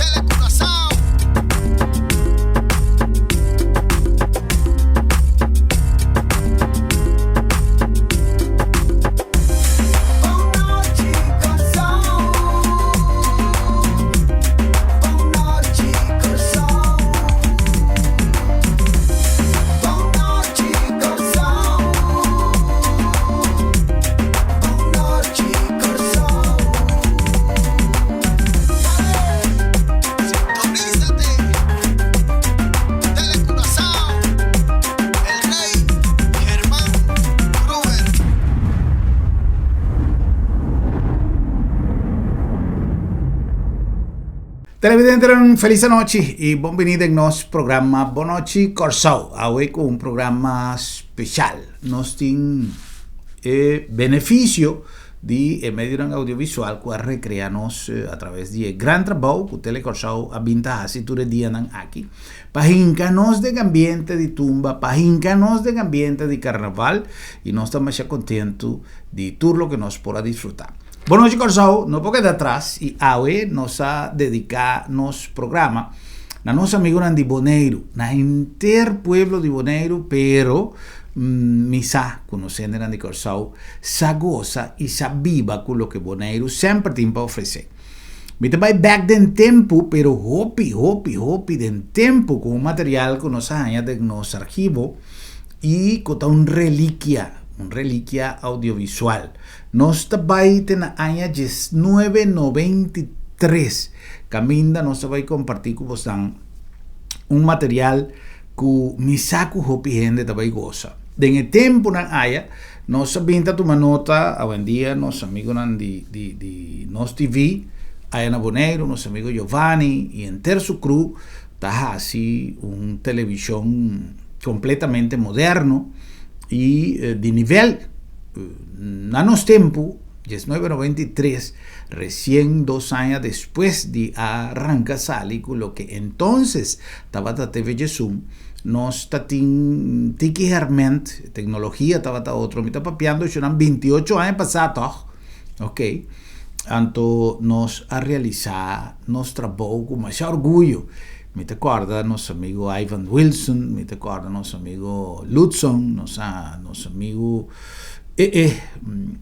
Telecuraçao. Bon nochi Kòrsou. Bon nochi Kòrsou. Bon nochi Kòrsou. Bon nochi Kòrsou. Sintonízate. Telecuraçao. El Rey Germán Kruger. Televidentenan felis anochi y bon bini den nos programa Bon Nochi Kòrsou. Awe ku un programa speshal. Nos tin e benefisio di e medionan audiovisual ku a rekrea nos a traves di e gran trabou ku Tele Kòrsou a bin ta hasi tur e dianan aki pa hinka nos den ambiente di tumba, pa hinka nos den ambiente di karnaval y nos ta masha kontentu di tur loke nos por a disfruta. Bon nochi Kòrsou, no por keda atras i awe nos a dediká nos programa na nos amigunan di Boneiru, na henter pueblo di Boneiru, pero mi sa ku nos hendenan di Kòrsou sa gosa i sa biba ku loke Boneiru semper tin pa ofresé. Mi ta bai bèk den tempu, pero hopi, hopi, hopi den tempu ku un material ku nos a haña den nos archivo i ku ta un relikia, un relikia audiovisual. Nos ta bai te na aña diesnuebe noventa i tres, kaminda nos ta bai kompartí ku bosnan un material ku mi sa ku hopi hende ta bai gosa. Den e tempunan aya, nos a bin ta tuma nota, awendia nos amigunan di di di Nos TV aya na Boneiru, nos amigu Giovanni i henter su crew ta hasi un televishon kompletamente moderno i di nivel. Na nos tempu, 1993, resien dos aña despues di a ranka sali ku loke entonces tabata TV Djesun, nos ta tin tiki herment, teknologia tabata otro, mi ta papiando eshonan 28 aña pasá tòg, ok, anto nos a realisá nos trabou ku masha orguyo. Mi ta kòrda nos amigu Ivan Wilson, mi ta kòrda nos amigu Ludson, nos a nos amigu eh eh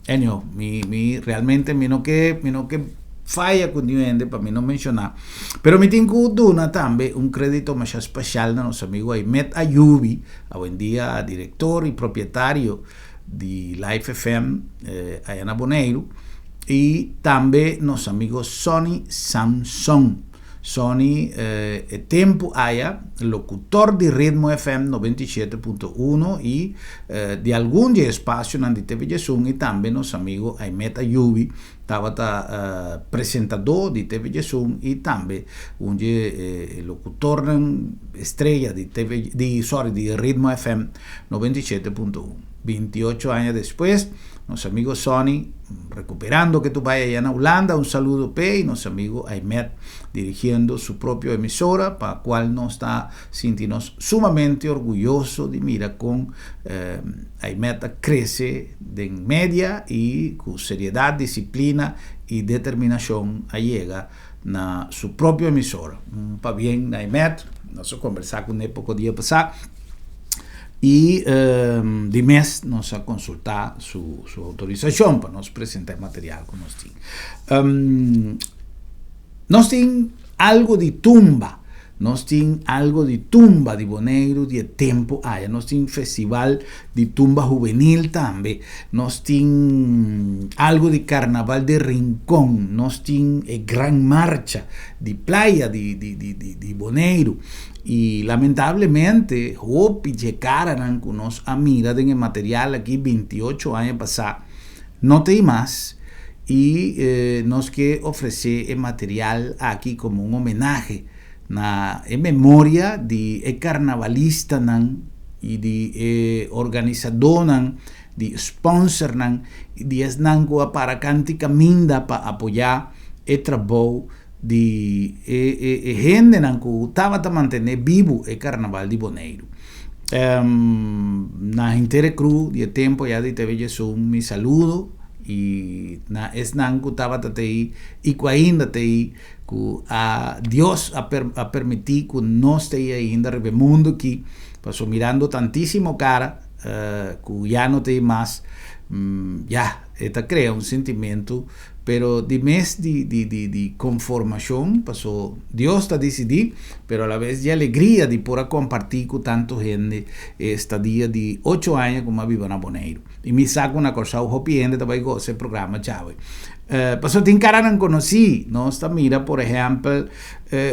anyhow mi mi realmente mi no ke mi no ke faya ku niun hende pa mi no menshoná. Pero mi tin ku duna tambe un kredito masha speshal na nos amigu Aimet Ayubi, awendia direktor i propietario di Life FM aya na Boneiru, i tambe nos amigu Sonny Samson. Sonny e tempu aya locutor di Ritmo FM 97.1 y di algun di e espacionan di TV Djesun y tambe nos amigo Aimet Ayubi tabata presentador di TV Djesun y tambe un di e locutornan estrella di TV di sorry di Ritmo FM 97.1. 28 aña despues Nos amigo Sonny recuperando que tu bay allá na Hulanda, un saludo p'e y nos amigo Aimet dirigiendo su propio emisora pa cual nos ta sinti nos sumamente orguyoso di mira con Aimet a crece den media y cu seriedad, disciplina y determinacion a yega na su propio emisora. Un pabien na Aimet, nos a conversa cune poco dia pasa. Y di mes nos a consulta su su autorisacion pa nos presenta e material cu nos tin. Nos tin algo di tumba, nos tin algo di tumba di Boneiru di e tempo aya, nos tin festival di tumba hubenil tambe, nos tin algo di carnaval di Rincon, nos tin e gran marcha di playa di di di di Boneiru. I lamentablemente hopi dje karanan ku nos a mira den e material aki 28 aña pasá no ta ei mas i nos ke ofresé e material aki komo un homenahe na e memoria di e karnavalistanan i di e organisadónan, di sponsornan i di esnan ku a para kanti kaminda pa apoyá e trabou di e e e hendenan ku tabata mantené bibu e karnaval di Boneiru. Na henter e kru di e tempu ayá di TV Djesun mi saludo I na esnan ku tabata t'ei i ku ainda t'ei, ku a Dios a a permití ku nos t'ei ainda riba e mundu aki, pasobra mirando tantísimo kara ku ya no t'ei mas, ya, e ta krea un sentimentu Pero di mes di di di di konformashon, paso Dios ta disidí, pero alabes di alegria di por a kompartí ku tantu hende e estadia di ocho aña ku mi a biba na Boneiru. I mi sa ku na Kòrsou hopi hende ta bai gosa e programa djawe. Paso tin karanan konosí, nos ta mira por ehèmpel,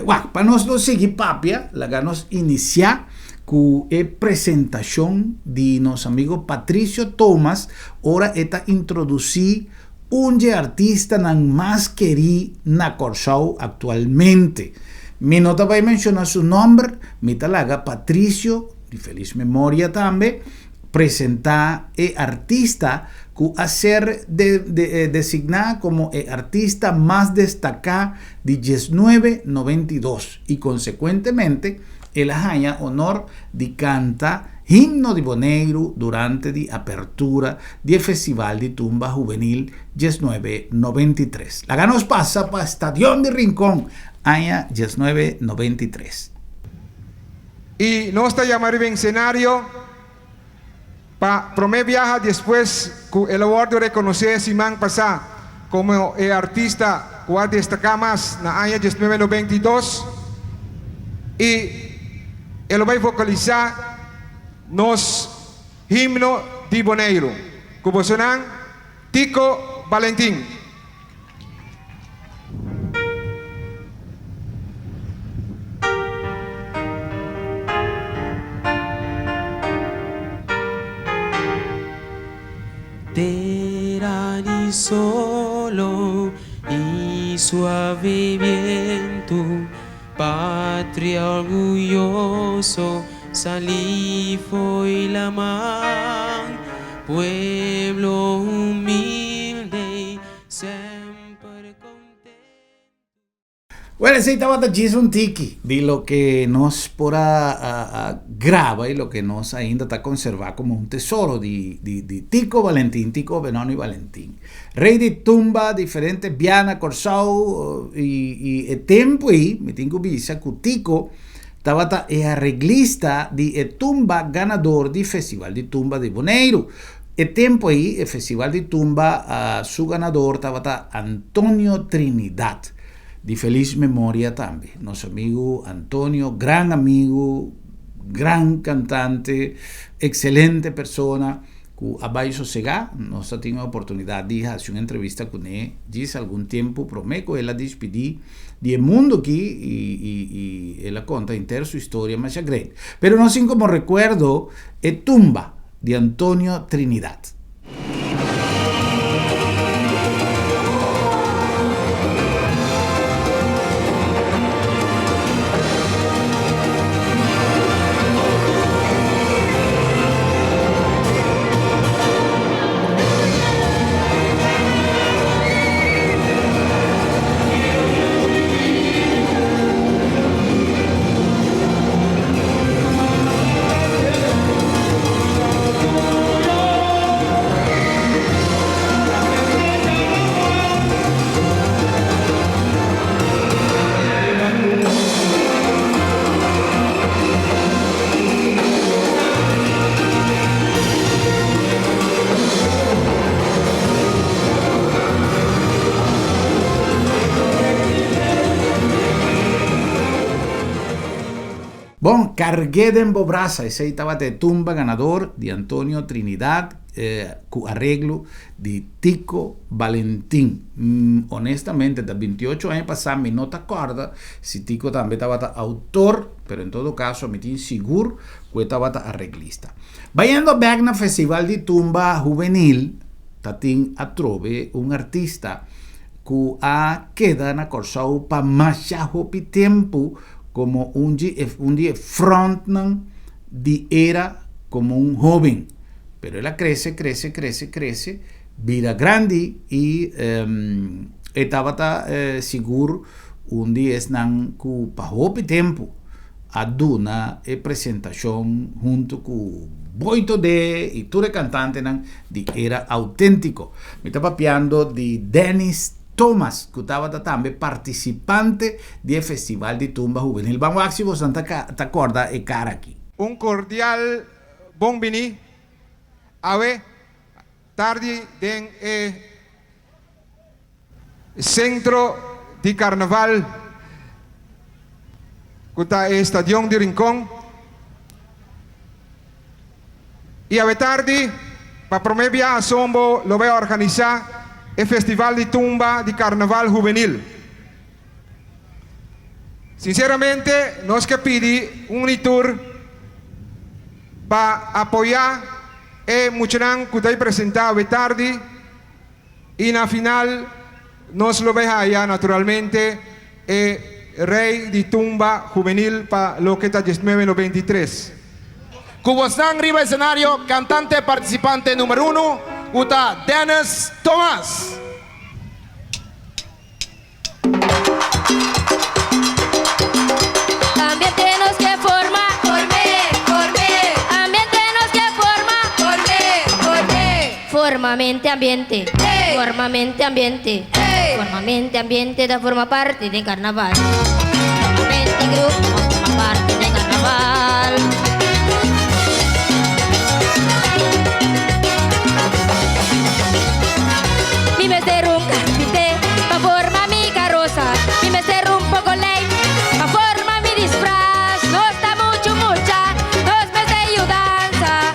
wak, pa nos no sigui papia, laga nos inisiá ku e presentashon di nos amigo Patricio Thomas ora e ta introdusí Un dje artistanan mas kerí na Kòrsou aktualmente. Mi no ta bai menshoná su nòmber, mi ta laga Patricio, di felis memoria tambe, presentá e artista ku a ser designá komo e artista mas destaká di diesnuebe noventa i dos i konsekuentemente el a haña honor di kanta Himno di Boneiru durante di apertura di e Festival di Tumba Hubenil 1993. Laga nos pasa pa Stadion di Rincon aña 1993. I nos ta yama riba ensenario pa promé biaha despues ku el a wòrdu rekonosé siman pasá komo e artista ku a destaká mas na aña 1992 i e lo bai vokalisá nos Himno di Boneiru ku bosonan Tico Balentin. Tera di solo i suave bientu. Patria orguyoso salí fo'i laman, pueblo humilde i semper kontentu. Bueno, esei tabata djis un tiki di loke nos por a graba i loke nos ainda ta konservá komo un tesoro di di Tico Valentin, Tico Benoni Valentin. Rey di tumba diferente bia na Kòrsou i e tempu ei mi tin ku bisa ku Tico tabata e areglista di e tumba ganador di Festival di Tumba di Boneiru. E tempu ei e Festival di Tumba su ganador tabata Antonio Trinidad, di felis memoria tambe. Nos amigu Antonio, gran amigu, gran kantante, ekselente persona. Ku a bai sosegá, nos ta tin e oportunidat di hasi un entrevista kuné djis algun tempu promé ku el a dispidí di e mundu akí i i i el a konta henter su historia masha great. Pero nos tin komo rekuerdo e tumba di Antonio Trinidad. Bon, Cargué den bo brasa, esei tabata e tumba ganador di Antonio Trinidad ku areglo di Tico Balentin. Honestamente ta bintiocho aña pasá mi no ta kòrda si Tico tambe tabata autor, pero en todo kaso mi tin sigur ku e tabata areglista. Bayendo bèk na Festival di Tumba Hubenil ta tin atrobe un artista ku a keda na Kòrsou pa masha hopi tempu komo un di e frontnan di era komo un hóben. Pero el a krese, krese, krese, krese, bira grandi i e tabata sigur un di esnan ku pa hopi tempu a duna e presentashon huntu ku Boy Todé i tur e kantantenan di Era Auténtiko. Mi ta papiando di Dennis Thomas ku tabata tambe partisipante di e Festival di Tumba Hubenil. Ban wak si bosan ta ta kòrda e kara aki. Un kordial bon bini awe tardi den e Sentro di Karnaval ku ta e Stadion di Rincon i awe tardi pa promé biaha Sombo lo bai organisá e Festival di Tumba di Karnaval Hubenil. Sinseramente nos ke pidi un i tur pa apoyá e muchanan ku ta presentá awe tardi. Y na final nos lo bay haya naturalmente e Rey di Tumba Juvenil pa loke ta 1993. Ku bosnan riba esenario kantante partisipante numer unu ku ta Dennis Thomas. Ambiente nos ke forma, form'é, form'é. Ambiente nos ke forma, form'é, form'é. Forma mente ambiente, forma mente ambiente, forma mente ambiente ta forma parti den carnaval. Forma mente grupo, forma parti den carnaval. Mi mester un carpinte pa forma mi carosa. Mi mester un poco ley pa forma mi disfraz. Nos ta mucho mucha, nos mester yudansa.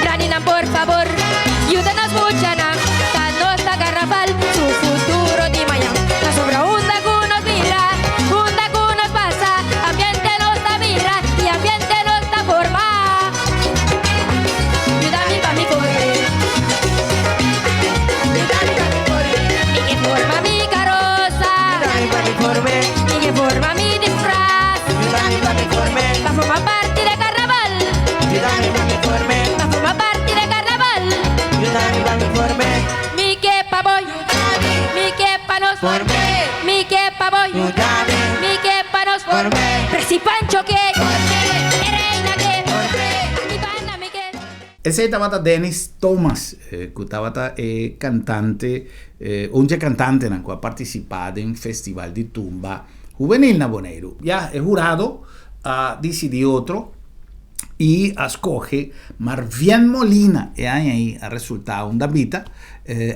Grandinan por favor, yuda nos muchanan. Ta nos ta carnaval, su futuro di mañan. Pasobra unda cu nos mira, unda cu nos pasa, ambiente nos ta mira y ambiente nos ta forma. Yuda mi pa mi forme. Yuda mi pa mi forme. Mi ke forma mi carosa. Yuda mi pa mi forme. Mi ke forma mi disfraz. Yuda mi pa mi forme. Pa forma parti di carnaval. Yuda mi pa mi forme. Pa forma parti di carnaval. Yuda mi pa mi forme. Mi ke pa bo. Mi ke pa nos. Mi ke pa bo. Mi ke pa nos. Presi Pancho ke. E reina ke. Mi banda mi ke. Esei tabata Dennis Thomas, ku tabata e kantante, un dje kantantenan ku a partisipá den Festival di Tumba Hubenil na Boneiru. Ya e hurado a disidí otro i a skohe Marvien Molina. E aña ei a resultá un dabita,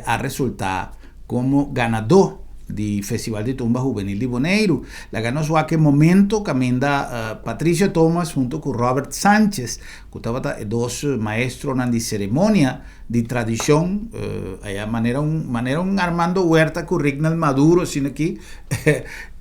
a resultá komo ganadó di Festival di Tumba Hubenil di Boneiru. Laga nos wak e momento kaminda Patricio Thomas hunto ku Robert Sanchez, ku tabata e dos maestronan di seremonia di tradishon, aya manera un manera un Armando Huerta ku Rignald Maduro asina aki,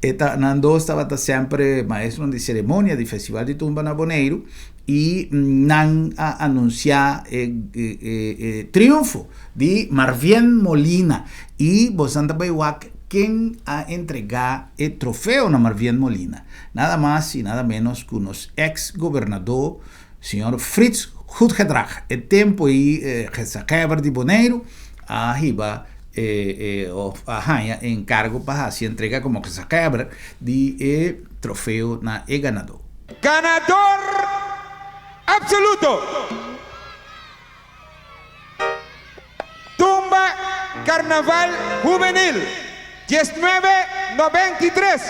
e ta nan dos tabata semper maestronan di seremonia di Festival di Tumba na Boneiru i nan a anunsiá e e triunfo di Marvien Molina i bosan ta bai wak ken a entregá e trofeo na Marvien Molina, nada mas i nada ménos ku nos eks gobernadó señor Frits Goedgedrag. E tempu ei gezaghèber di Boneiru a hiba e òf a haña e enkargo pa hasi entrega komo gezaghèber di e trofeo na e ganadó. Ganador absoluto! Tumba Carnaval Hubenil 19 93.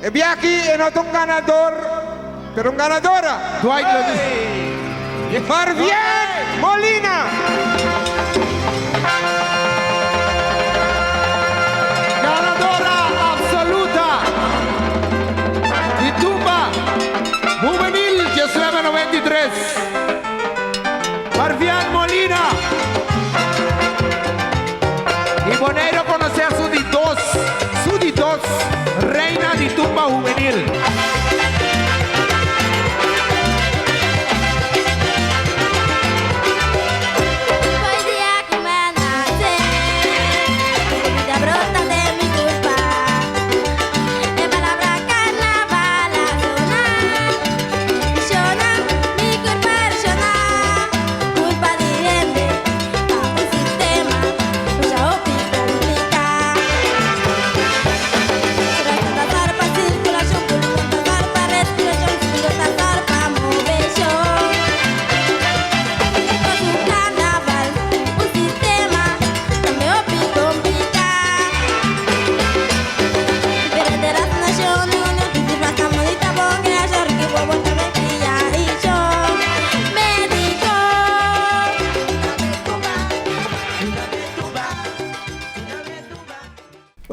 E bia aki e no ta un ganador, pero un ganadora. Dwight lo di. Marvien Molina. Ganadora absoluta di Tumba Hubenil 1993, Marvian Molina. Y Boneiro conoce a su di dos, su di dos reina di Tumba Hubenil.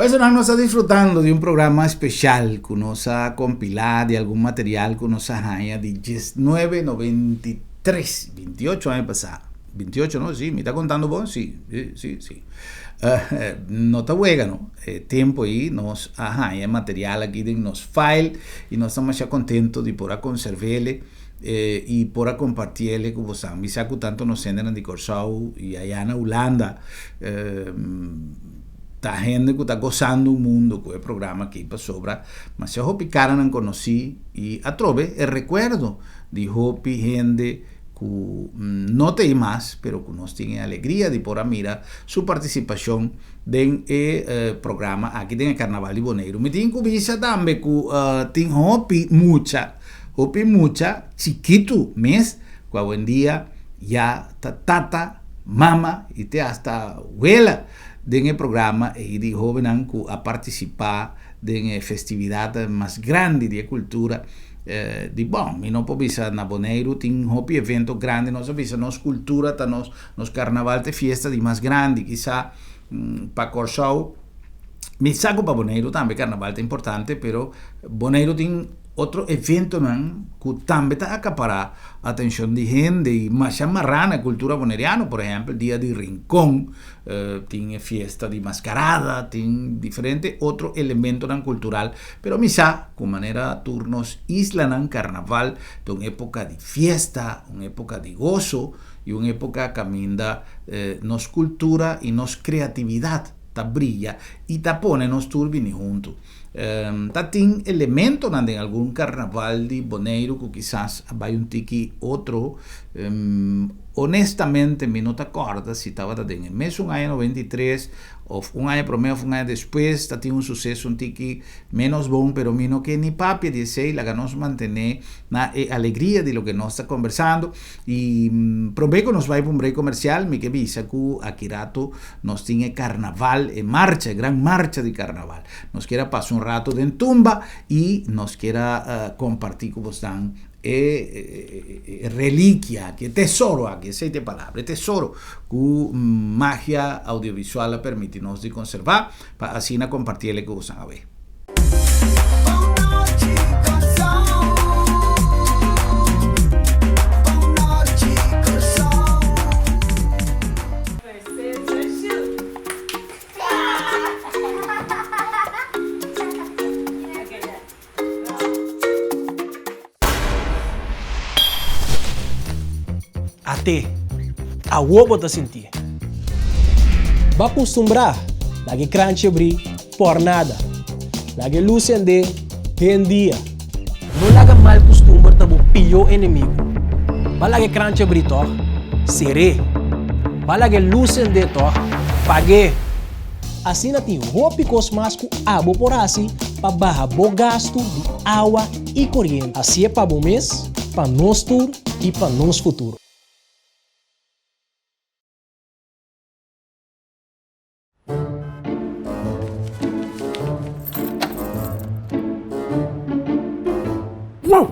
Pues nos ta disfrutando di un programa espesial ku nos a kompilá di algun material ku nos a haña di 1993, 28 aña pasá. 28 no? Sí, mi ta kontando bon? Sí, sí, sí, sí. No ta wega no. E tempu ei nos a haña e material aki den nos file i nos ta masha kontento di por a konserv'é i por a kompartié ku bosan. Mi sa ku tantu nos hendenan di Kòrsou i ayá na Hulanda ta hende ku ta gosando un mundo ku e programa aki pasobra masha hopi karanan konosí i atrobe e rekuerdo di hopi hende ku no ta ei mas pero ku nos tin e alegria di por a mira su partisipashon den e programa aki den e Karnaval di Boneiru. Mi tin ku bisa tambe ku tin hopi mucha, hopi mucha chikitu mes ku awendia ya ta tata, mama i te asta wela den e programa ei di hóbennan ku a partisipá den e festividat mas grandi di e kultura di bon mi no por bisa na Boneiru tin hopi evento grandi nos a bisa nos kultura ta nos nos karnaval ta e fiesta di mas grandi kisa pa Kòrsou mi sa ku pa Boneiru tambe karnaval ta importante pero Boneiru tin otro eventonan ku tambe ta akapará atenshon di hende i masha mará na kultura boneriano, por ehèmpel dia di Rincon tin e fiesta di maskarada, tin diferente otro elementonan kultural, pero mi sa ku manera tur nos islanan karnaval ta un époka di fiesta, un époka di goso i un époka kaminda nos kultura i nos kreatividat ta bria i ta pone nos tur bini huntu. Ta tin elementonan den algun karnaval di Boneiru ku kisas a bai un tiki otro. Honestamente mi no ta kòrda si tabata den e mesun aña 93 òf un aña promé òf un aña despues ta tin un suseso un tiki ménos bon, pero mi no ke ni papia di esei, laga nos mantené na e alegria di loke nos ta kombersando. I promé ku nos bai pa un break komersial mi ke bisa ku aki rato nos tin e karnaval, e marcha, e gran marcha di karnaval. Nos kier a pasa un rato den tumba i nos kier a kompartí ku bosnan e relikia aki, e tesoro aki, esei ta e palabra, e tesoro ku magia audiovisual a permití nos di konservá pa asina kompartí el ku bosnan awe. At'é, awor bo ta sintié. Bo a kustumbrá laga e kranchi abrí por nada. Laga e lus sendé den dia. No laga mal kustumber ta bo pió enemigu. Bo a laga e kranchi abrí tòg? Ser'é. Bo a laga e lus sendé tòg? Pag'é. Asina tin hopi kos mas ku abo por hasi pa baha bo gastu di awa i koriente. Hasié pa bo mes, pa nos tur i pa nos futuro. Wow!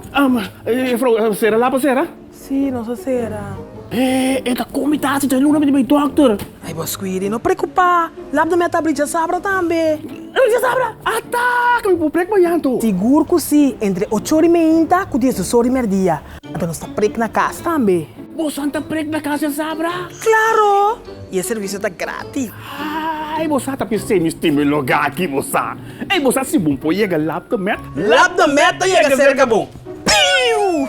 Juffrouw, sera lapa sera? Sí, nos a sera. Eh, e ta komi ta si luna mi di bai dokter. Ay, bo Squidi, no preocupa. Lap de meta abri djasabra tambe. Abri djasabra? Ata, ku mi por prek mañan to. Sigur ku sí, entre ocho ora i meinta ku diesdos ora i merdia. Anto nos ta prek na kas tambe. Bosan ta prek na kas djasabra? Klaro! I e servisio ta gratis. Ay, bo sa ta p'esei mi stima e lugá aki, bo sa. Ey, bo sa si bon por yega Lap de Met? Lap de Met ta yega serka bo. Piu!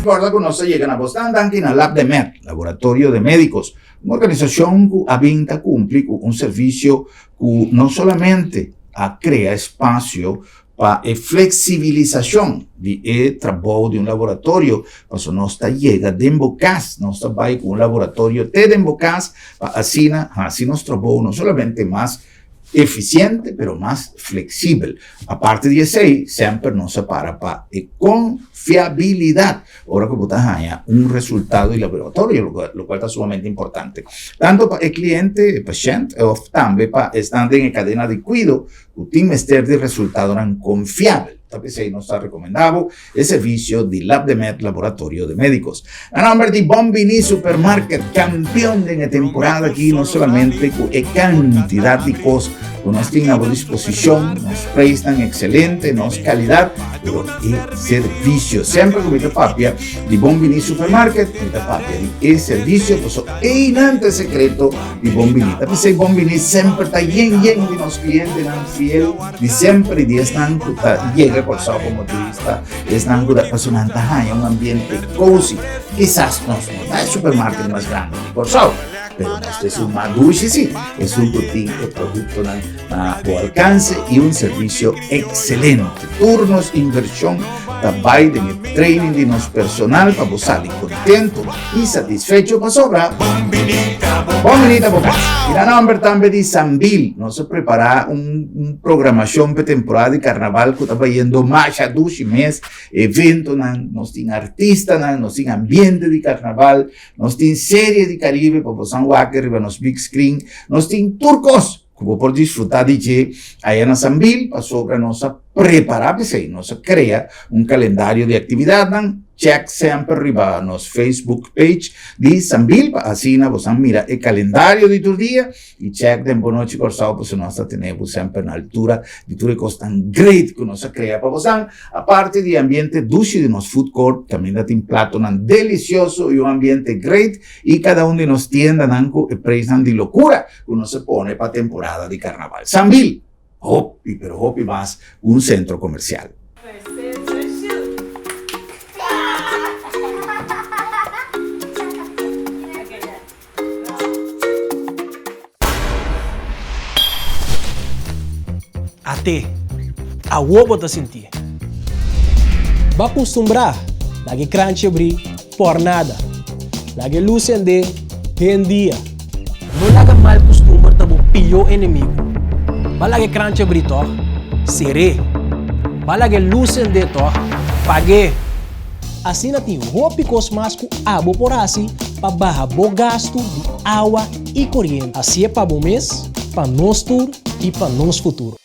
Corda cu nos a yega na bosnan danki na Lab de Med, Laboratorio de Medicos, un organisacion cu a bin ta cumpli cu un servicio cu no solamente a crea espacio pa e flexibilisacion di e trabou di un laboratorio, paso nos ta yega den bo cas, nos ta bay cu un laboratorio te den bo cas pa asina haci nos trabou no solamente mas eficiente pero mas flexibel. Aparte di esey, semper nos a para pa e confiabilidad ora cu bo ta haña un resultado di laboratorio, locual ta sumamente importante, tanto pa e cliente, e pashent, of tambe pa esnan den e cadena di cuido cu tin mester di resultadonan confiabel. Ta p'esey nos ta recomenda bo e servicio di Labdemed Laboratorio de Medicos. Na nomber di Bon Bini Supermarket, campeon den e temporada aki no solamente cu e cantidad di cos cu nos tin na bo disposicion, nos prijsnan excelente, nos calidad, pero e servicio. Semper cu mi ta papia di Bon Bini Supermarket, mi ta papia di e servicio, paso einan ta e secreto di Bon Bini. Ta p'esey Bon Bini semper ta yen yen di nos clientenan fiel di semper y di esnan cu ta yega Corsou como turista, esnan cu ta pasobra nan ta haña un ambiente cozy. Kisas nos no ta e supermarket mas grandi di Corsou, pero nos ta esun mas dushi si, esun cu tin e productonan na bo alcance y un servicio excelente. Tur nos inversion ta bay den e training di nos personal pa bo sali contento y satisfecho pasobra Bon Bini ta bo cas. Y na nomber tambe di Sambil nos a prepara un programacion p'e temporada di carnaval cu ta bayendo masha dushi mes, eventonan, nos tin artistanan, nos tin ambiente di carnaval, nos tin serie di Caribe pa bosan wak riba nos big screen, nos tin tur cos. Ku bo por disfrutá di dje aya na Sambil pasobra nos a prepará p'esei. Nos a krea un kalendario di aktividatnan. Chèk semper riba nos Facebook page di Sambil pa asina bo san mira e kalendario di tur dia i chèk den Bonochi Kòrsou pasobra nos ta tene bo semper na altura di tur e kosnan great ku nos a krea pa bosan. Aparte di e ambiente dushi di nos food court kaminda tin platonan delisioso i un ambiente great i kada un di nos tiendanan ku e preisnan di lokura. ku nos a pone pa temporada di karnaval. Sambil, hopi pero hopi mas ku un sentro komersial. Ate, awor bo ta sintié. Bo a kustumbrá laga e kranchi abrí por nada. Laga e lus sendé den dia. No laga mal kustumber ta bo pió enemigu. Ba laga e kranchi abrí tòg? Ser'é. Ba laga e lus sendé tòg? Pag'é. Asina tin hopi kos mas ku abo por hasi pa baha bo gastu di awa i koriente. Hasié pa bo mes, pa nos tur i pa nos futuro.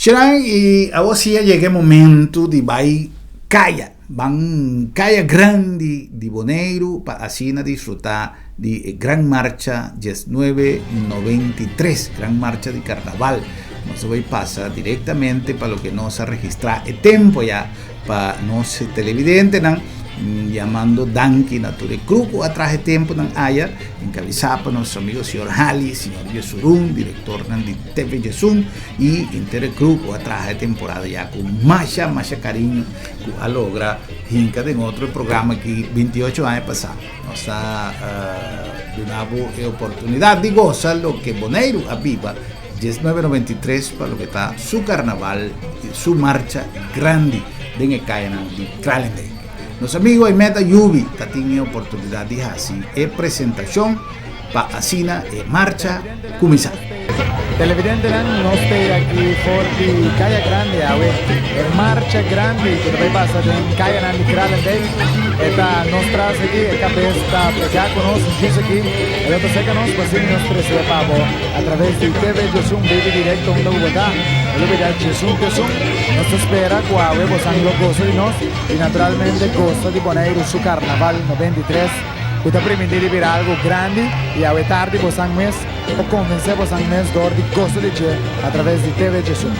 Sheran y awor si a yega e momento di bai kaya, ban kaya grandi di Boneiru pa asina disfruta di e gran marcha 1993, gran marcha di carnaval. Nos a bai pasa directamente pa loke nos a registra e tempo ya Pa nos televidentenan, yamando danki na tur e crew ku a traha e tempunan aya, enkabesá pa nos amigo señor Hali, señor Jesurun, direktornan di TV Jesun i henter e crew ku a traha e temporada ya ku masha masha kariño ku a logra hinka den otro e programa aki 28 aña pasá. Nos ta duna bo e oportunidat di gosa loke Boneiru a biba 1993 pa loke ta su karnaval i su marcha grandi den e kayanan di Kralendijk. Nos amigo Aimet Ayubi ta tin e oportunidat di hasi e presentashon pa asina e marcha kuminsá. Televidentenan, nos ta aki for di Kaya Grandi awe. E marcha grandi ku ta bai pasa den kayanan di Kralendijk. E ta nos tras aki, e kabes ta pegá ku nos, djis aki. E lo ta serka nos pa asina nos trese pa bo a traves di TV Djesun Bibi Directo unda ku bo ta. No lo bida Djesun Djesun. Nos ta spera ku awe bosan lo gosa di nos i naturalmente gosa di Boneiru su Karnaval 93 ku ta primintí di bira algu grandi i awe tardi bosan mes por konvensé bosan mes dor di gosa di dje a traves di TV Djesun.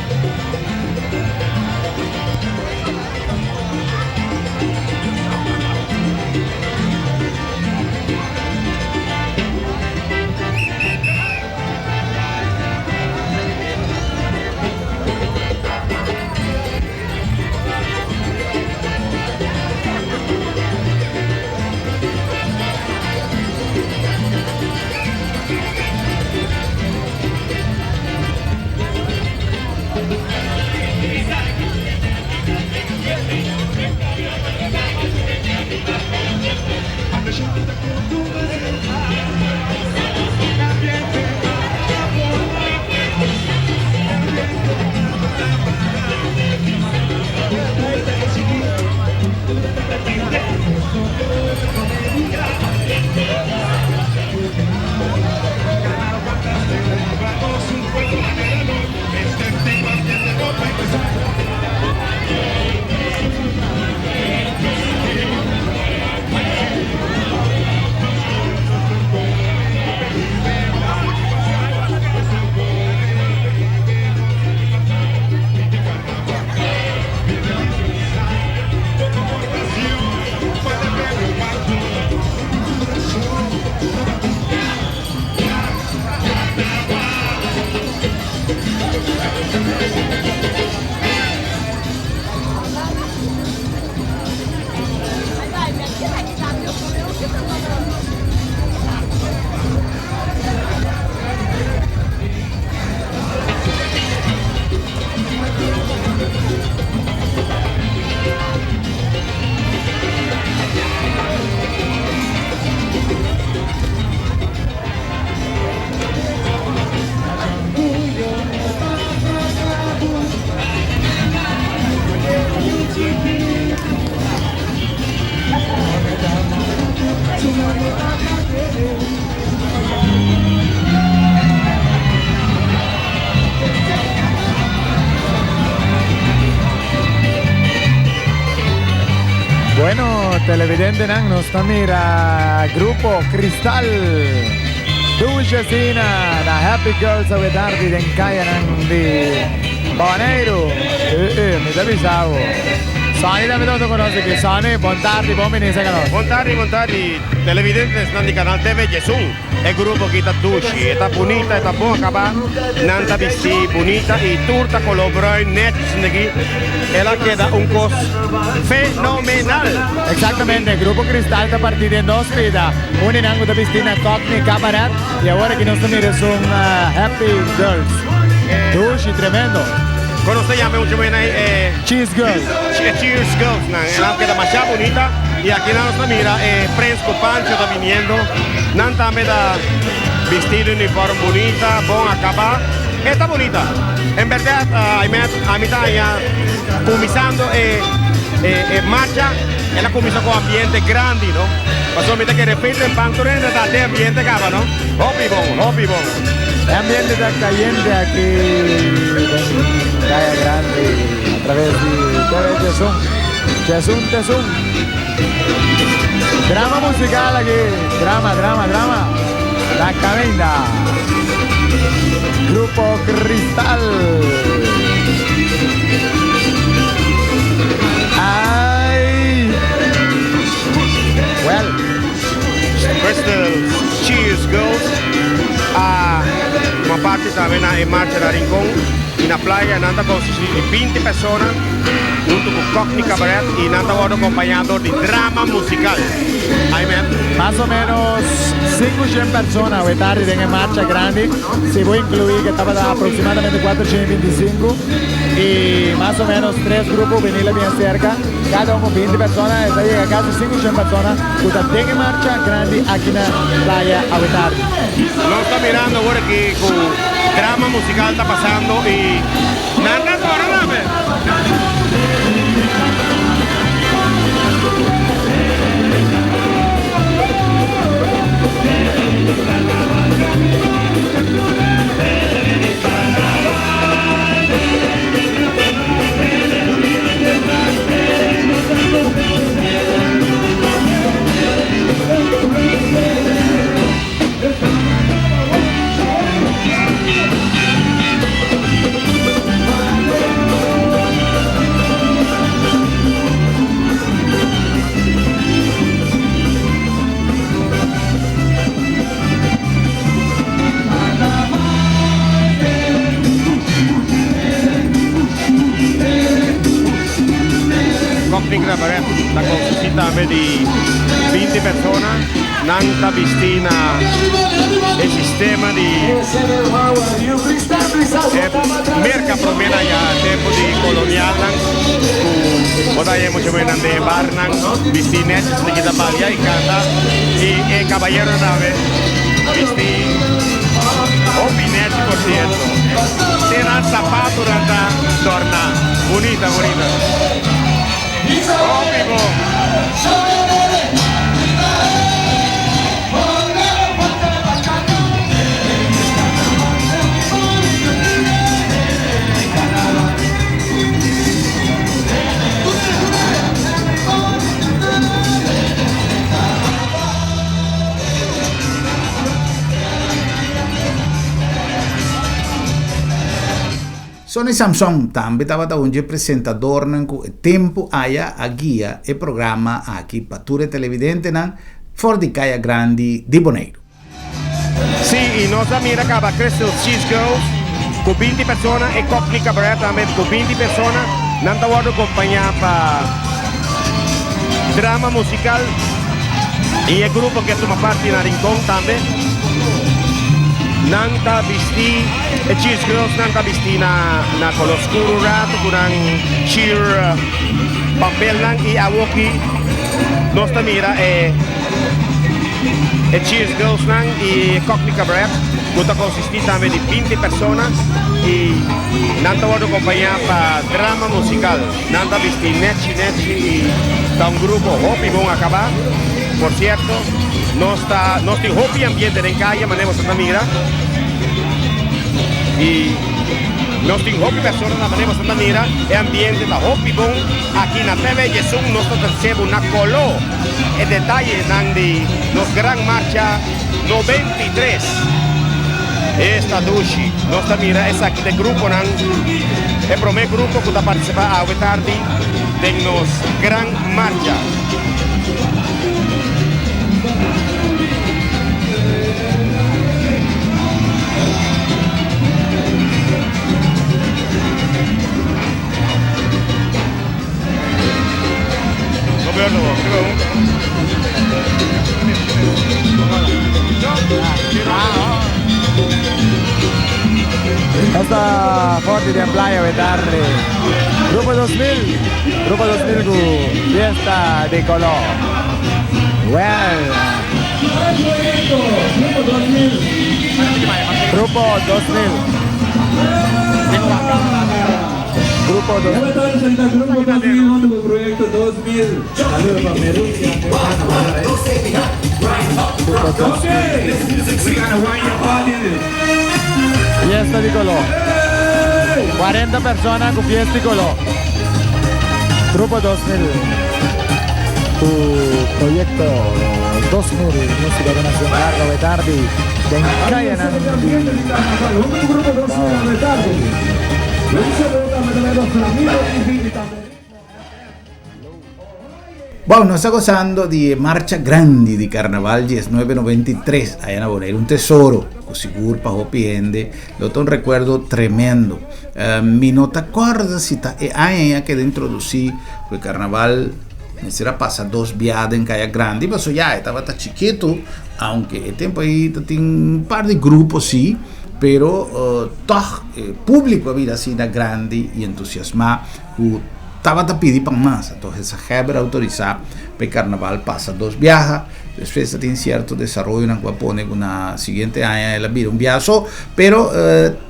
Bueno, televidentenan, nos ta mira Grupo Cristal. Dushi asina, na Happy Girls awe tardi den kayanan di Boneiru. Eh, eh, mi ta bisa bo. Sonny tambe ta hunto ku nos aki. Sonny, bon tardi, bon bini serka nos. Bon tardi, bon tardi, televidentesnan di Canal TV Djesun. E grupo aki ta dushi, e ta bunita, e ta bon akabá, nan ta bistí bunita i tur ta koló bruin nètjes esaki. El a keda un kos fenomenal! Eksaktamente, Grupo Cristal ta partí den nos bida. Un di nan ku ta bistí na Cockney Cabaret i awor aki nos ta mira esun Happy Girls. Dushi, tremendo! Kon nos ta yama e mucha muhénan ei? E Cheers Girls. E Cheers Girls nan. El a keda masha bunita i aki nan nos ta mira e Prens ku Pancho ta biniendo. Nan tambe ta bisti di uniform bunita, bon akabá. E ta bunita. En bèrdat, Aimet, ami ta haña kuminsando e e marcha, el a kuminsá ku ambiente grandi, no? Pasobra mi ta kere Peter en Pan tur hende ta den ambiente kaba, no? Hopi bon, hopi bon. E ambiente ta kayente aki den Kaya Grandi a traves di TV Djesun. Djesun Tesun. Drama musical aki. Drama, drama, drama. La Caminda. Grupo Cristal. Ay. Well. Crystal Cheers Girls a tuma parti tambe na e marcha na Rincon y na playa. Nan ta consisti di 20 persona hunto cu Cockney Cabaret y nan ta wordo acompaña door di drama musical. Amen. Mas o menos 500 persona awe tardi den e marcha grandi, si bo inclui que tabata aproximadamente 425 y mas o menos tres grupo juvenil bien cerca, cada un con 20 persona, e ta yega casi 500 persona cu ta den e marcha grandi aki na playa awe tardi. Nos ta mirando awor aki cu drama musical ta pasando y nan ta dora tambe. Cockney Cabaret ta konsistí tambe di 20 persona. Nan ta bisti na e sistema di e Merka promé na ya tempu di kolonialnan ku bo ta haña mucha muhernan den e barnan bisti nètjes di kita balia i kanta i e kabayeronan tambe bisti hopi nèchi por sierto te nan sapatonan ta dòrná bunita bunita hopi bon. Sonny Samson tambe tabata un dje presentadornan ku e tempu aya a guia e programa aki pa tur e televidentenan for di Kaya Grandi di Boneiru. Sí, i nos a mira kaba Crystal Cheese Girls ku 20 persona, e Cockney Cabaret tambe ku 20 persona. Nan ta wòrdu kompañá pa drama musikal i e grupo ke tuma parti na Rincon tambe. Nan ta bisti, e Cheese Girls nan ta bisti na na koló skuru rato ku nan cheer papelnan i awoki nos ta mira e E Cheers Girls nan i e Cockney Cabaret ku ta konsistí tambe di 20 persona i nan ta wòrdu kompañá pa drama musikal. Nan ta bisti nèchi nèchi i ta un grupo hopi bon akabá. Por sierto, nos ta nos tin hopi ambiente den kaya manera boso ta mira i. Nos tin hopi persona na manera boso ta mira e ambiente ta hopi bon aki na TV Djesun nos ta trece bo na colo e detayenan di nos gran marcha 93. Esta dushi nos ta mira esaki ta e gruponan e prome grupo cu ta participa awe tardi den nos gran marcha. Esta forte den playa we tarde. Grupo 2000, Grupo 2000 ku fiesta de color. Well. Grupo 2000. Grupo 2000. Grupo 2000. Fiesta di color. 40 persona cu fiesta di color. Grupo 2000. Cu proyecto 2000 Musica di Nacion Largo we tardi den cayanan di Bon, nos ta gozando di e marcha grandi di Carnaval 1993 allá na Bonaire, un tesoro cu sigur pa hopi hende lo ta un recuerdo tremendo. Mi no ta corda si ta e aña a keda introduci cu e Carnaval mester a pasa dos bia den Caya Grandi, pasobra ya e tabata chikito, aunke e tempo ey ta tin un par di grupo si, pero toch e publico a bira asina grandi y entusiasma cu Tabata pidi pa mas, anto Gezaghebber a autorisá pa e karnaval pasa dos biaha. Despues ta tin sierto desaroyonan ku a pone ku na siguiente aña el a bira un biaha so, pero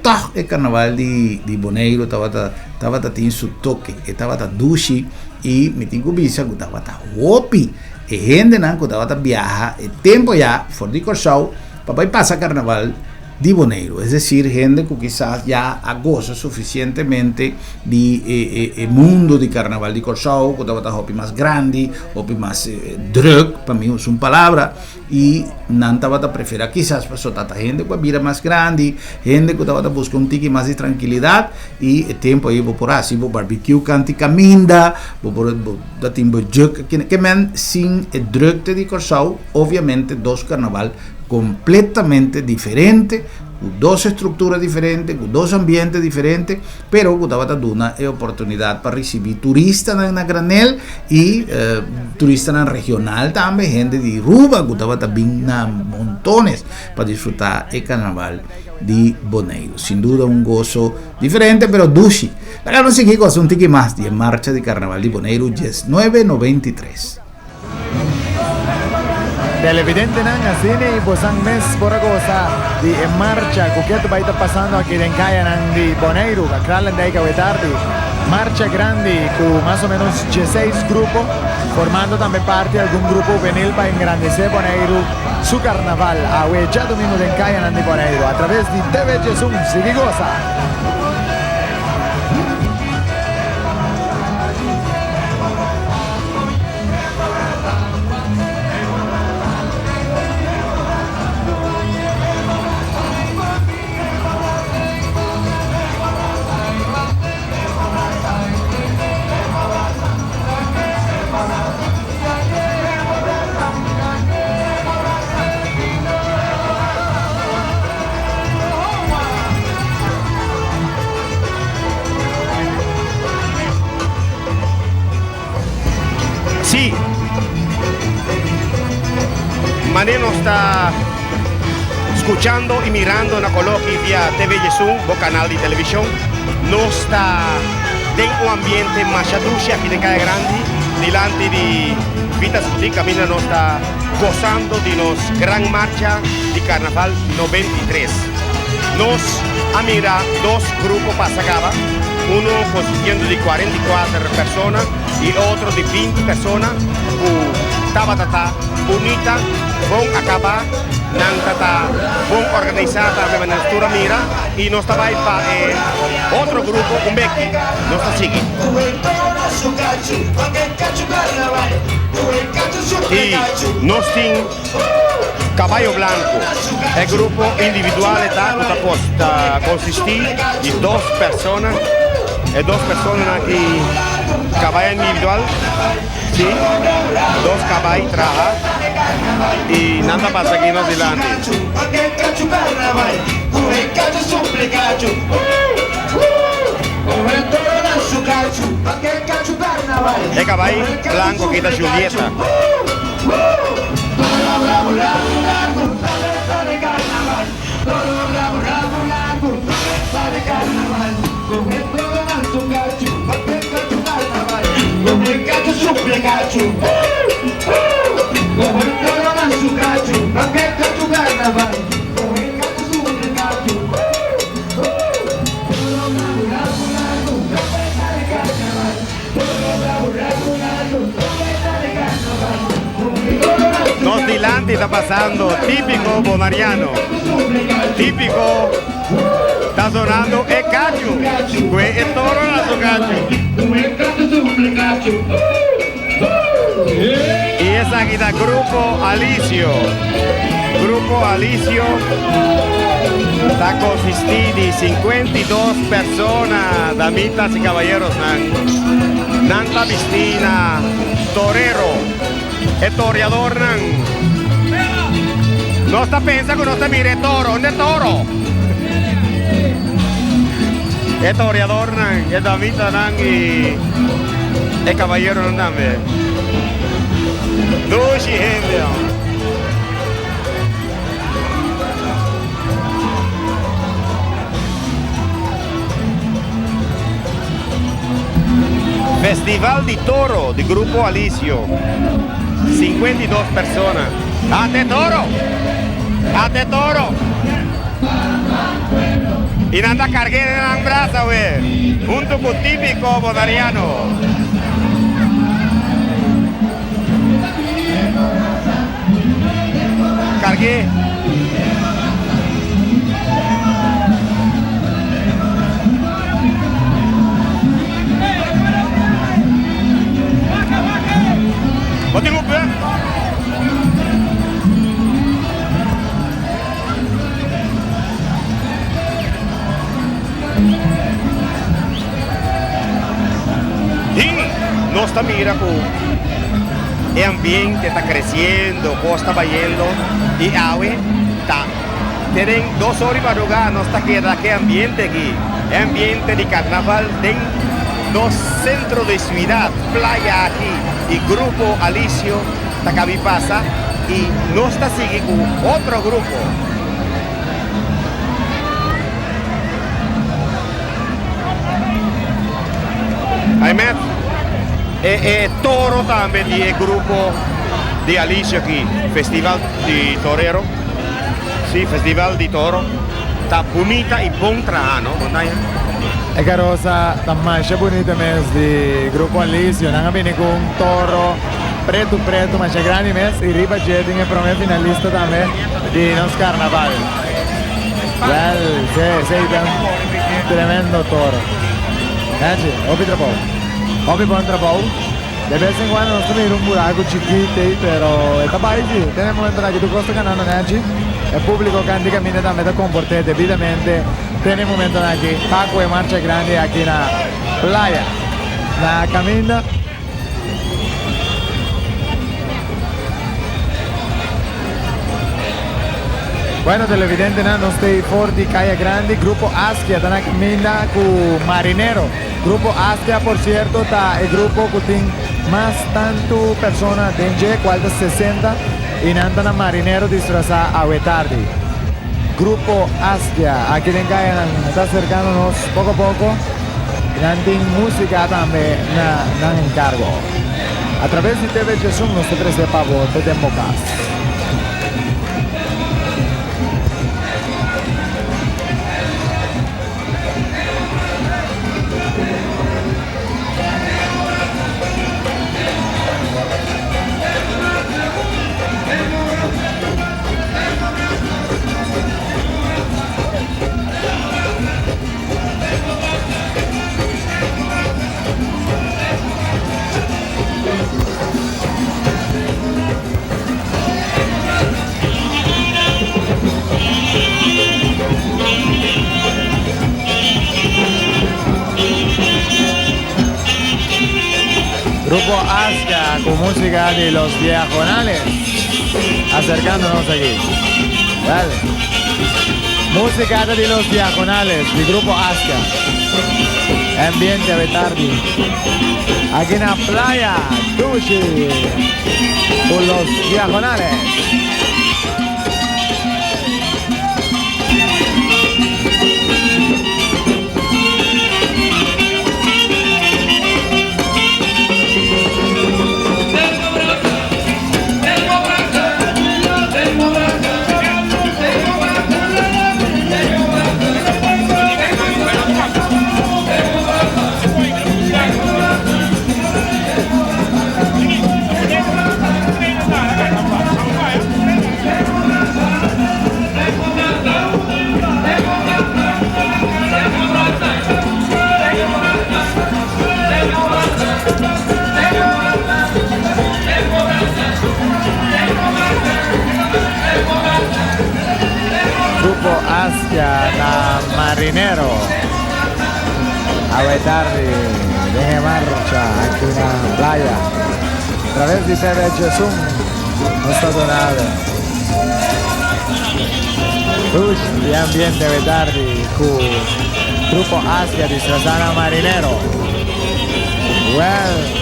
tòg e karnaval di di Boneiru tabata tabata tin su toke, e tabata dushi i mi tin ku bisa ku tabata hopi e hendenan ku tabata biaha e tempu ayá for di Kòrsou pa bai pasa karnaval di Boneiru, es decir, hende ku kisas ya a gosa sufisientemente di e mundo di karnaval di Kòrsou, ku tabata hopi mas grandi, hopi mas drùk, pa mi usa un palabra, i nan tabata preferá kisas pasobra ta hende ku a bira mas grandi, hende ku tabata buska un tiki mas di trankilidat, i e tempu ei bo por hasi bo barbekiu kanti kaminda, bo por bo ta tin bo juk, ke men sin e drùkte di Kòrsou, obviamente dos karnaval completamente diferente, cu dos estructura diferente, cu dos ambiente diferente, pero cu tabata duna e oportunidad pa ricibi turistanan na granel y turistanan regional tambe, hende di Ruba cu tabata bin na montones pa disfruta e carnaval di Boneiru. Sin duda un gozo diferente pero dushi. Laga nos sigui goza un tiki mas di e marcha di carnaval di Boneiru 1993. Televidentenan, asina y bosan mes por a goza di e marcha cu ketu bay ta pasando aki den cayanan di Boneiru, a Kralendijk awe tardi. Marcha grandi cu mas o menos dieseis grupo, formando tambe parti algun grupo hubenil pa engrandece Boneiru su carnaval awe djadomingo den cayanan di Boneiru a traves di TV 11. Sigui goza! Sí. Mane nos ta scuchando y mirando na Coloqui via TV Yesun, bo canal di television. Nos ta den un ambiente masha dushi aki den Caya Grandi, dilanti di Vitas Boutique, caminda nos ta gozando di nos gran marcha di Carnaval 93. Nos a mira dos grupo pasa caba. Uno consistiendo di 44 persona y otro di 20 persona cu. tabata ta bunita, bon akabá, nan ta ta bon organisá tambe manera nos tur a mira i nos ta bai pa e otro grupo un beki nos ta sigui. I nos tin Caballo Blanco, e grupo individual e ta ku ta konsistí di dos persona, e dos personanan aki caballo individual, sí, dos cabai traha i nan ta pasa aki nos dilanti. E cabai blanco aki ta Julieta. Nos dilanti ta pasando Típico Bonariano. Típico ta sonando e cacho cu e toro na su cacho. Y esaki ta Grupo Alicio. Grupo Alicio ta consisti di 52 persona, damitas y caballerosnan. Nan ta bisti na torero, e toreadornan. Nos ta pensa cu nos ta mira e toro. Unda e toro? E toreadornan, e damitanan y e caballeronan tambe. Dushi hende ho. Festival di Toro di Grupo Alicio, 52 persona. Ate toro! Ate toro! Y nan ta cargu'é den nan brasa we, hunto cu Típico Bonariano. Cargu'é. Bo tin un pue? I nos ta mira ku e ambiente ta kresiendo, kos ta bayendo i awe ta te den dos ora di madrugá nos ta keda ku e ambiente aki, e ambiente di karnaval den nos sentro di siudat, playa aki i Grupo Alicio ta kabi pasa i nos ta sigui ku otro grupo. Ahmed, e e toro tambe di e grupo di Alicio aki, Festival di Torero, si, Festival di Toro, ta bunita y bon traha, no, Montaña? E karosa ta masha bunita mes di Grupo Alicio. Nan a bini ku un toro pretu pretu masha grandi mes y riba dje tin e prome finalista tambe di nos carnaval. Wel, si, esey ta un tremendo toro. Nechi, hopi trabou. Hopi bon trabou. De bes en cuando nos ta mira un buraco chikito ey, pero e ta bay si. Te na e momentonan aki tur cos ta ganando nechi. E publico can di caminda tambe ta comporte debidamente te na e momentonan aki pa cu e marcha grandi aki na playa. Na caminda. Bueno televidentenan nos ta ey for di Caya Grandi, Grupo Askia ta na caminda cu Marinero. Grupo Askia por cierto ta e grupo cu tin mas tanto persona den dje cual ta 60 y nan ta na Marinero disfraza awe tardi. Grupo Askia aki den cayanan ta acercando nos poco poco y nan tin musica tambe na nan encargo. A traves di TV Djesun nos ta trece pa bo te den bo cas. Grupo Aska con música de los Diagonales. Acercándonos aquí. Dale. Música de los Diagonales, del Grupo Aska. Ambiente Betardi. Aquí en la playa, Dushi. Con los Diagonales. Grupo Asia na Marinero. A tarde, deje marcha aquí en la playa. A través de TV Jesús, no está donado. Ush, y ambiente Betardi, con Grupo Asia disfrazada Marinero. Well.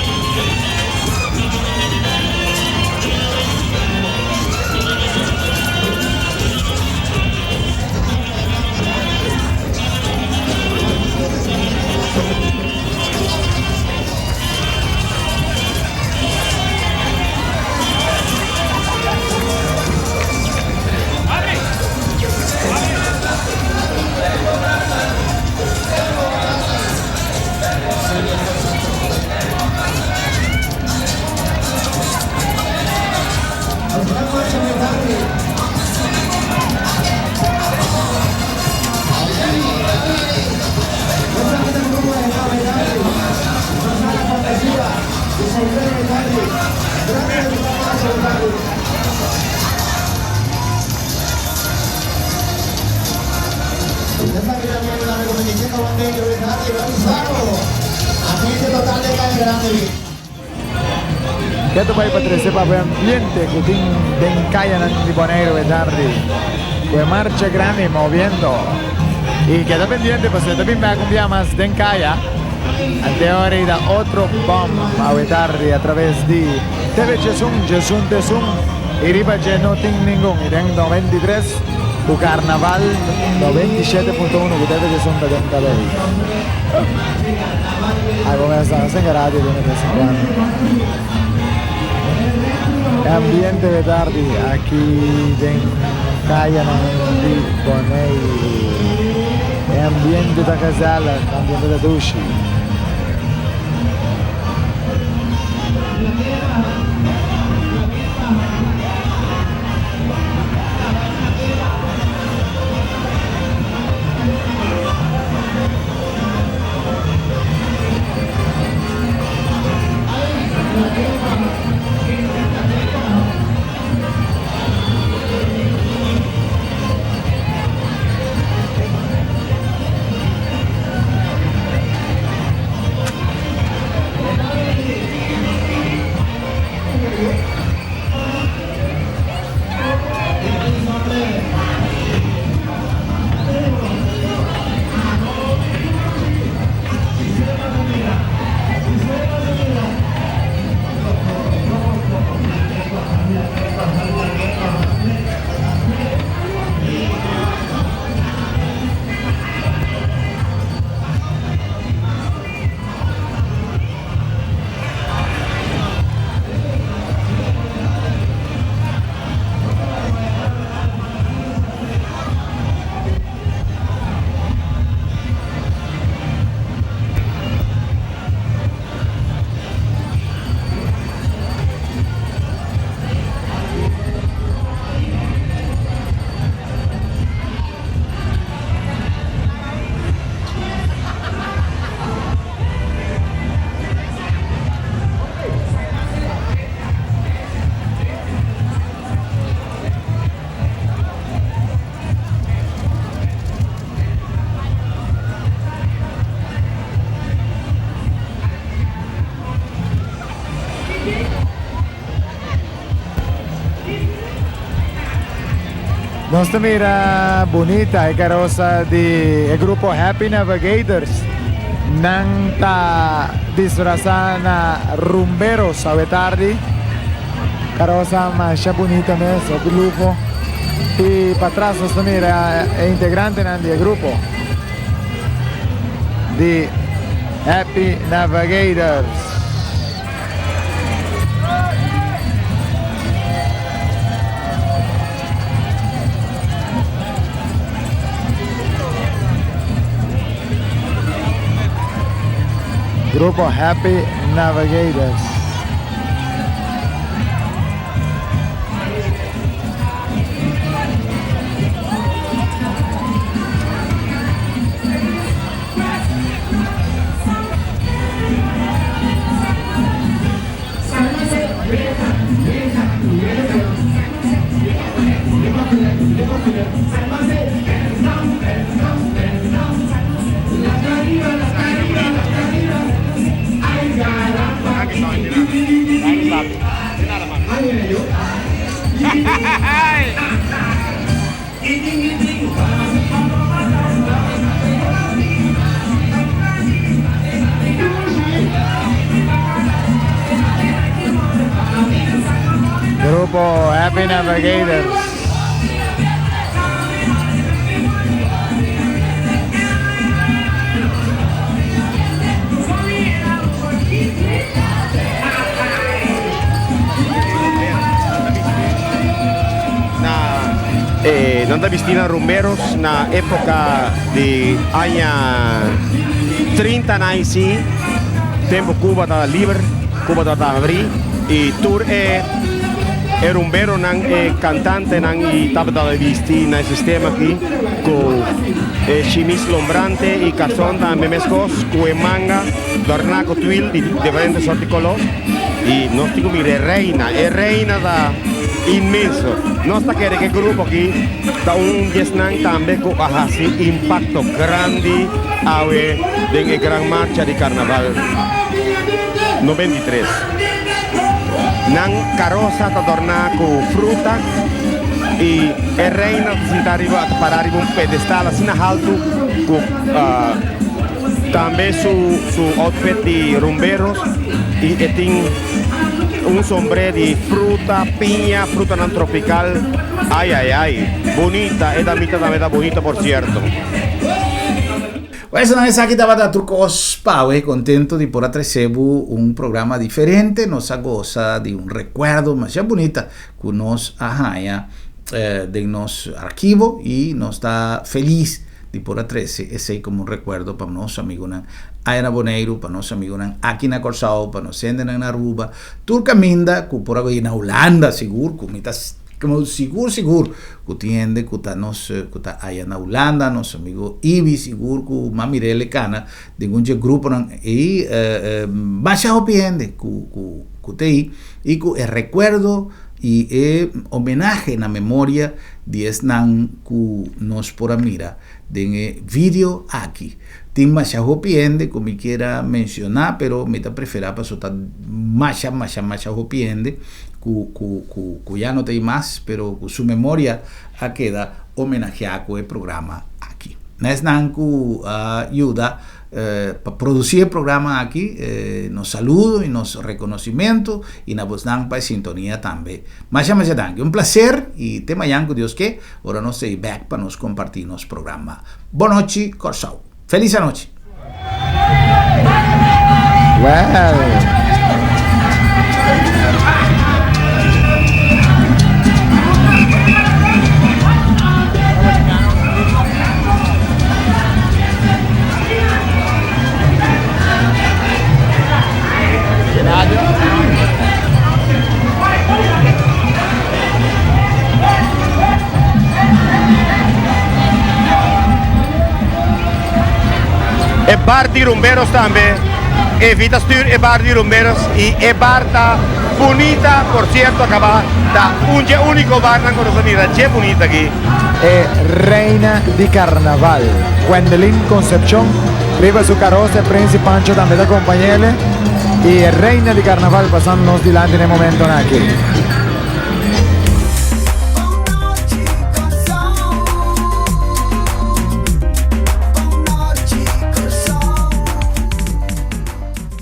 Keto bai pa trese pa bo ambiente ku tin den kayanan di Boneiru e tardi. Ku e marcha grandi moviendo. I keda pendiente pasobra ta bin bek un bia mas den kaya. Ante ora i da otro bom awe tardi a traves di TV Djesun, Djesun Tesun i riba dje no tin ningun. I den 93 ku Karnaval 97.1 ku TV Djesun ta den kabei. Ai bo mester no singa radio den e bes en cuando. E ambiente de tardi aki den cayanan di Boneiru. E ambiente ta gezellig, e ambiente ta dushi. Nos ta mira bunita e karosa di e grupo Happy Navigators. Nan ta disfrasá na rumberos awe tardi. Karosa masha bunita mes, hopi luho. I patras nos ta mira e integrantenan di e grupo di Happy Navigators. Grupo Happy Navigators. Grupo Happy Navigators. Na eh, nan ta bisti na rumberos na época di aña 30 na si tempo Cuba ta liber, Cuba ta abri y tur e e rumberonan e cantantenan y tabata bisti na e sistema aki cu e shimis lombrante y carson tambe mescos cu e manga dorna cu twil di diferente soort di color y nos tin cu mira e reina, e reina ta inmenso. Nos ta kere cu e grupo aki ta un di esnan tambe cu a haci impacto grandi awe den e gran marcha di carnaval 93. Nan karosa ta dorná ku fruta i e reina ta sintá riba, ta pará riba un pedestal asina haltu ku tambe su su outfit di rumberos i e tin un sombré di fruta, piña, frutanan tropikal. Ai ai ai, bunita, e damita tambe ta bunita por sierto. Pues nan esaki tabata tur kos pawe, kontento di por a trese bo un programa diferente, nos a gosa di un rekuerdo masha bunita ku nos a haña den nos archivo i nos ta felis di por a trese esei komo un rekuerdo pa nos amigunan aya na Boneiru, pa nos amigunan aki na Kòrsou, pa nos hendenan na Aruba, tur kaminda ku por a bai na Hulanda sigur ku mi ta Como sigur sigur cu tin hende cu ta nos cu ta aya na Hulanda, nos amigo Ibi sigur cu ma mirele cana den un dje gruponan ey masha hopi hende cu cu cu ta ey y cu e recuerdo y e homenahe na memoria di esnan cu nos por a mira den e video aki. Tin masha hopi hende cu mi kier a menciona pero mi ta prefera paso ta masha masha masha hopi hende cu cu cu cu ya no ta ei mas pero cu su memoria a keda homenagea cu e programa aki. Na esnan cu a yuda pa produci e programa aki nos saludo y nos reconocimento y na bosnan pa e sintonia tambe. Masha masha danki. Un placer y te mayan cu Dios ke ora nos ta ei bek pa nos comparti nos programa. Bonochi Kòrsou. Felis anochi. Well. E bar di rumberos tambe. Evita stuur e bar di rumberos y e bar ta bunita. Por cierto acaba ta un dje unico barnan cu nos a mira dje bunita aki. E reina di carnaval, Gwendolyn Concepcion, riba su carosa e Prince Pancho tambe ta compañele y e reina di carnaval pasando nos dilanti na e momentonan aki.